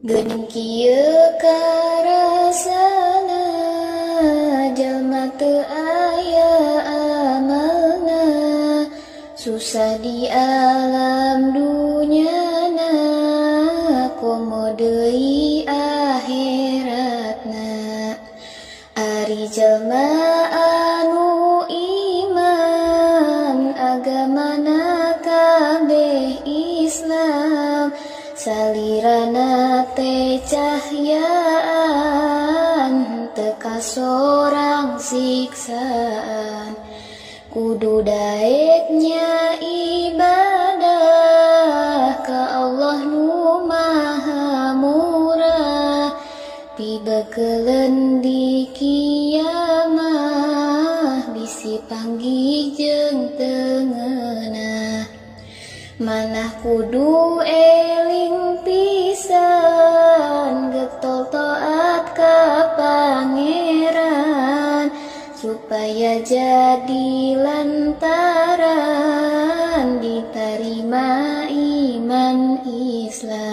Geuning kieu karasana, jalma teu aya amalna, susah di alam dunyana, komo deui akhiratna. Ari jalma anu iman, agamana kabeh Islam, salirana teh cahyaan, teu kasorang siksaan. Kudu daek nya ibadah ka Allah nu Maha Murah, pibeukeuleuh di kiamah bisi panggih jeung teu ngeunah. Manah kudu eling pisan, getol taat ka Pangeran, supaya jadi lantaran ditarima iman Islam.